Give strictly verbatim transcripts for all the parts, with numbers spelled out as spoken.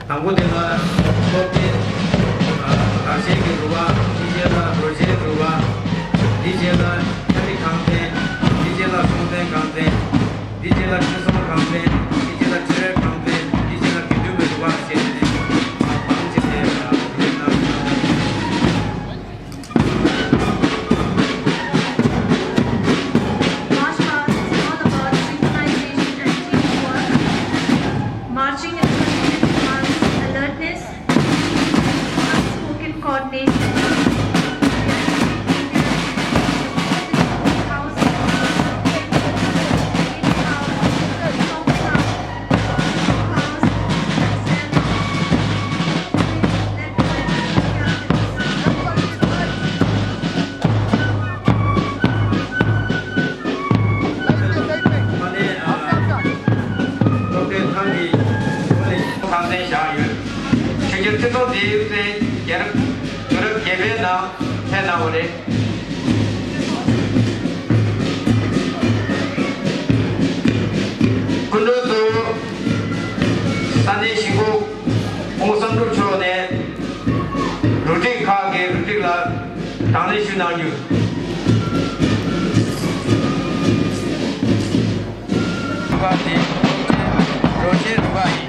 དང་པོ་དེ་ལ་སློབ་དཔོན་དར་ཆེན་གྱི་རུ་ཁག་དེའི་རྗེས་ལ་རོལ་ཆེན་རུ་ཁག་དེའི་རྗེས་ལ་ཆ་རིག་ཁང་ཚན། དེའི་རྗེས་ལ་སྲོང་བཙན་ཁང་ཚན། དེའི་རྗེས་ལ་ཁྲི་སྲོང་ཁང་ཚན། དེའི་རྗེས་ལ་ཁྲི་རལ་ཁང་ཚན། དེའི་རྗེས་ལ་དགེ་འདུན་པའི་རུ་ཁག་བྱས་ཏེ་ནས་བང་བྱས་ཏེ་ཡོད་ན། March past is all about synchronization and teamwork. Marching instruction demands alertness, unspoken coordination. ཁང་ཚན་བཞག་ཡོད། ཆོས་རྒྱལ་ཁྲི་སྲོང་ལྡེའུ་བཙན་རྒྱལ་རབས་དུས་རབས་བརྒྱད་པའི་ནང་ཕེབས་གནང་བ་རེད། སྐུ་མགྲོན་གཙོ་བོ་ས་གནས་གཞིས་འགོ་ཨོང་བསམ་གྲུབ་མཆོག་ནས་རུ་སྒྲིག་ཁག་གི་རུ་སྒྲིག་ལ་དང་ལེན་ཞུ་གནང་རྒྱུ། རུ་ཁག་དེ་རོལ་ཆེན་རུ་ཁག་ཡིན།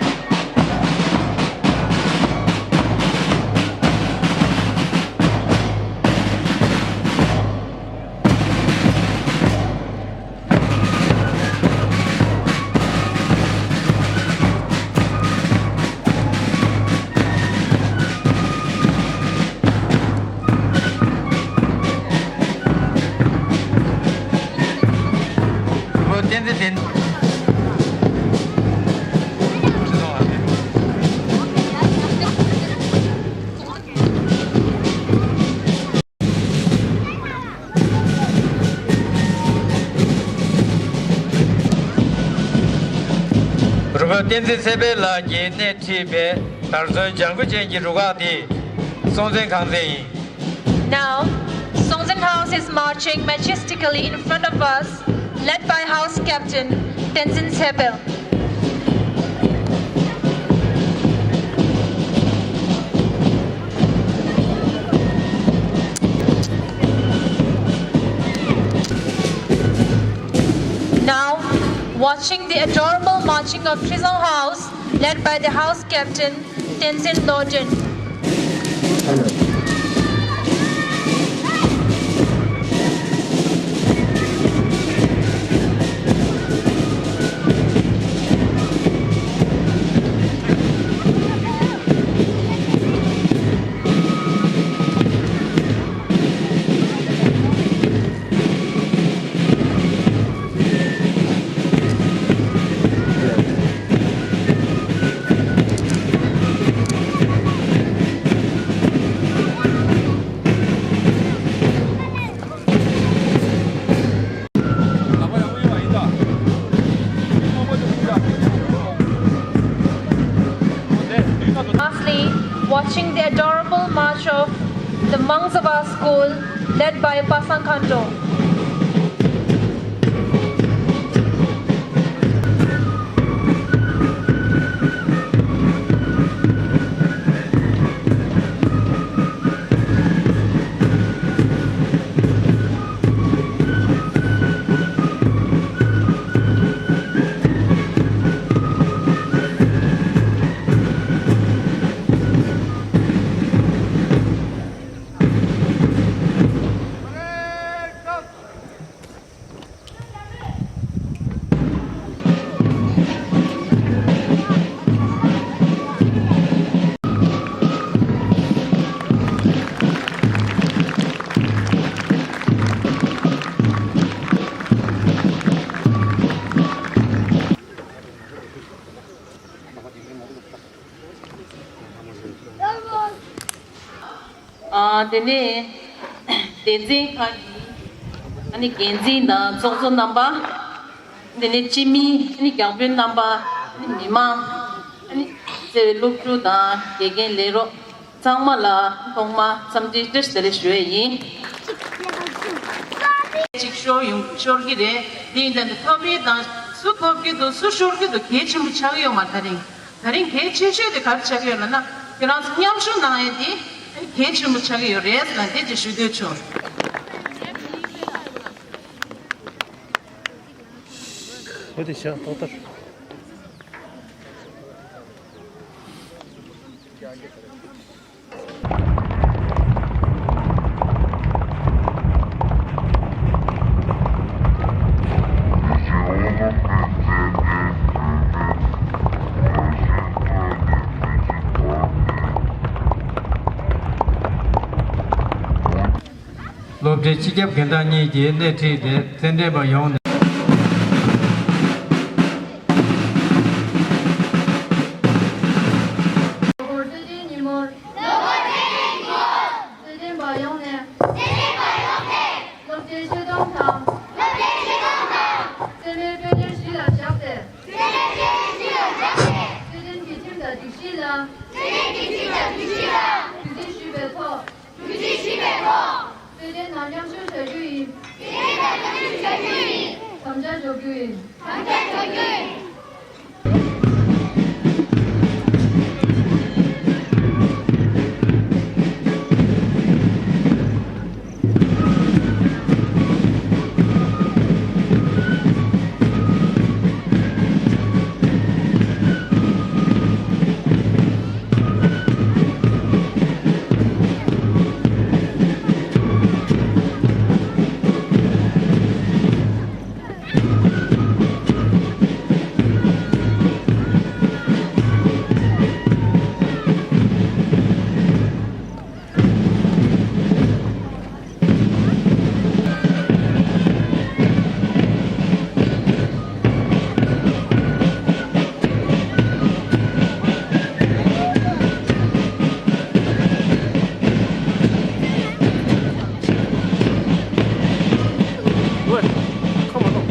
རུ་དཔོན་བསྟན་འཛིན་ཚེ་འཕེལ་ལགས་ཀྱིས་སྣེ་ཁྲིད་པའི་དར་ཚོན་ལྗང་གུ་ཅན་གྱི་རུ་ཁག་འདི་སྲོང་བཙན་ཁང་ཚན་ཡིན། Now, Songtsen House is marching majestically in front of us, led by House Captain Tenzin Tsepel. Now, watching the adorable marching of Trizong House, led by the house captain, Tenzin Lodin. Lastly, watching the adorable march of the monks of our school, led by Pasang Khanto. ཨ། དེ་ནས་བསྟན་འཛིན་ཁང་གི་ཨ་ནི་འགན་འཛིན་དང་ཚོགས་གཙོ་རྣམ་པ། དེ་ནས་སྤྱི་མི་ཨ་ནི་རྒྱང་འཕེན་རྣམ་པ། ཨ་ནི་མི་མང་། ཨ་ནི་བརྩེ་བའི་སློབ་ཕྲུག་དང་དགེ་རྒན་ལས་རོགས་ཚང་མ་ལ་ཐོག་མ་འཚམས་འདྲི་བཀྲ་ཤིས་བདེ་ལེགས་ཞུ་ཡས་ཡིན། ཅིག་ཤོར་ཡོང་ཤོར་གི་རེད། དེ་ཡིན་ད་ནི་ཐོབ་ཡས་དང་སུ་ཐོབ་ཀྱི་འདུག་སུ་ཤོར་གྱི་འདུག་གལ་ཆེན་པོ་ཆགས་ཀྱི་ཡོད་མ་རེད་ད་རིང་། ད་རིང་གལ་ཆེ་ཤོས་དེ་ག་རེ་ཆགས་ཀྱི་ཡོད་ལབ་ན། ཁྱེད་རང་ཚོ་མཉམ་ཞུགས་གནང་ཡས་དེ་གལ་ཆེན་པོ་ཆགས་ཀྱི་ཡོད་རེད་ལབ་འདི་ཅིག་ཞུ་འདོད་བྱུང་། བུ་དེ་བཞག་ཏག་ཏག་སློབ་གྲྭའི་སྤྱི་ཁྱབ་རྒན་བདག་གཉིས་ཀྱིས་སྣེ་ཁྲིད་དེ་རྩེད་འགྲན་པ་ཡོངས་ནས། ལོ་འཁོར་རྩེད་འགྲན་ཉིན་མོར། ལོ་འཁོར་རྩེད་འགྲན་ཉིན་མོར། རྩེད་འགྲན་པ་ཡོངས་ནས། རྩེད་འགྲན་པ་ཡོངས་ནས། སློབ་གྲྭའི་ཆོས་སྡོམ་དང་། སློབ་གྲྭའི་ཆོས་སྡོམ་དང་། རྩེད་མོའི་དཔེ་སྟོན་གཞི་ལ་བཞག་སྟེ། རྩེད་མོའི་དཔེ་སྟོན་གཞི་ལ་བཞག་སྟེ། རྩེད་འགྲན་གྱི་ཁྲིམས་དང་སྒྲིག་གཞི་ལ། རྩེད་འགྲན་གྱི་ཁྲིམས་དང་སྒྲིག་གཞི་ལ། གུས་བརྩི་ཞུས་པའི་ཐོག་གུས་བརྩི་ཞུས་པའི་ཐོག་རྩེད་འགྲན་ནང་མཉམ་ཞུགས་བྱ་རྒྱུ་ཡིན། རྩེད་འགྲན་ནང་མཉམ་ཞུགས་བྱ་རྒྱུ་ཡིན། དམ་བཅའ་འཇོག་རྒྱུ་ཡིན། དམ་བཅའ་འཇོག་རྒྱུ་ཡིན། ཝེ། ཁ་མ་གཏོགས།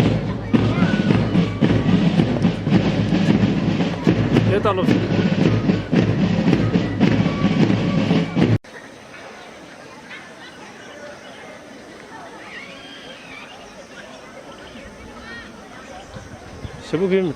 དེ་ལྟ་ལོ། ཞེ་པོ་གིན།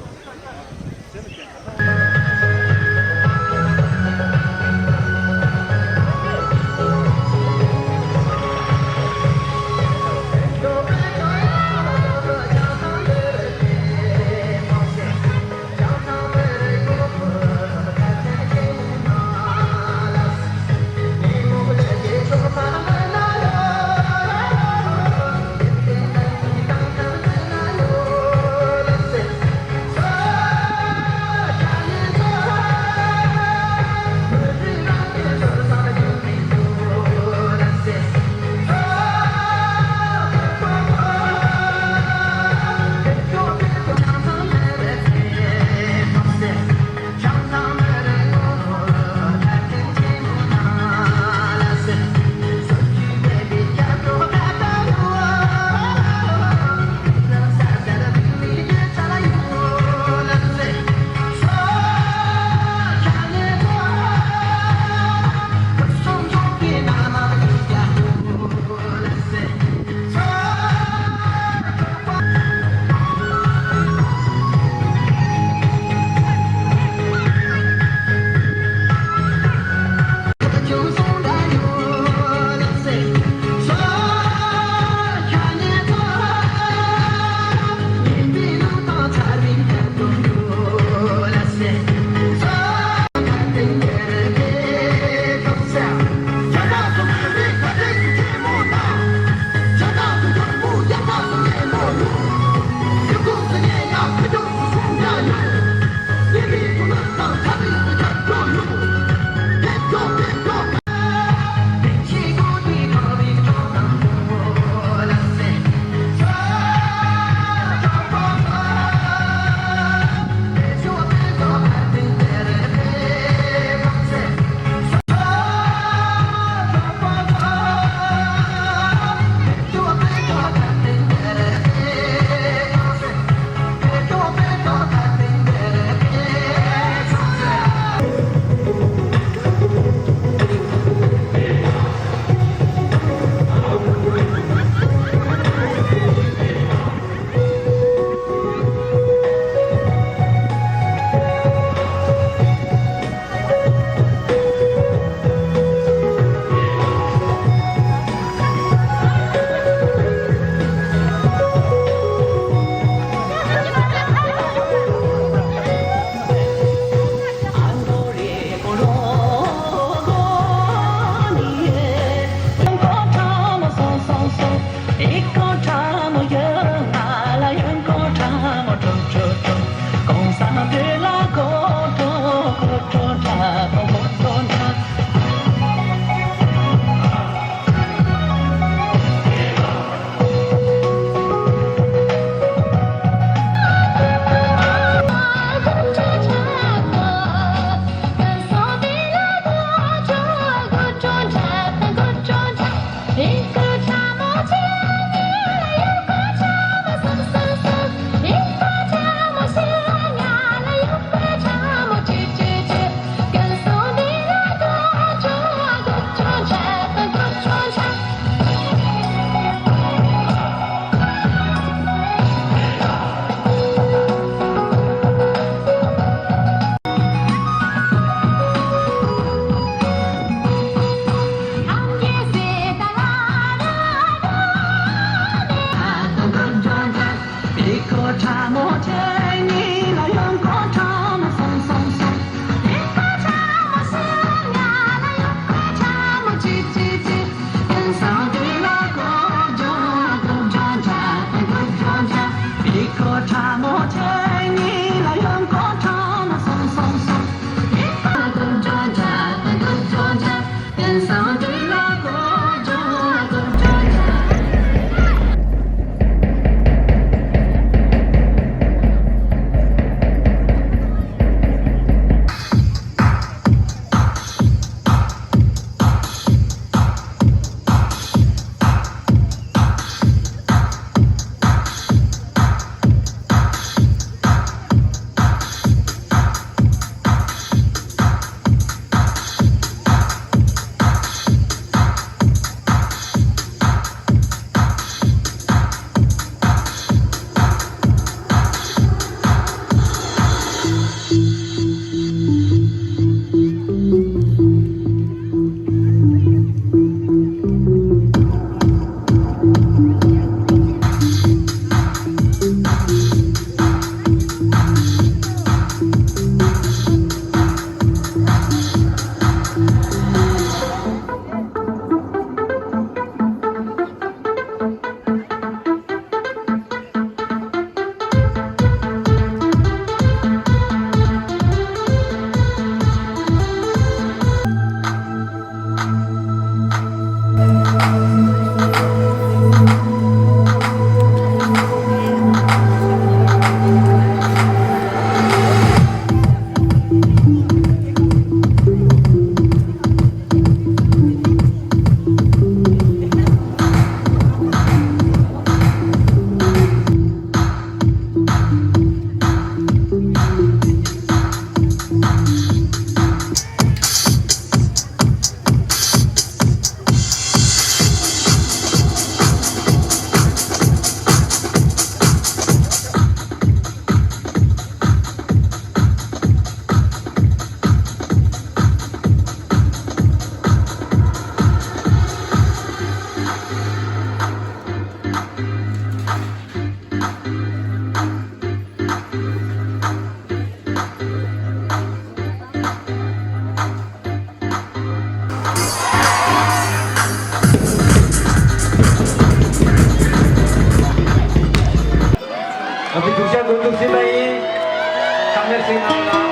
ཟིན་གནང་ལ།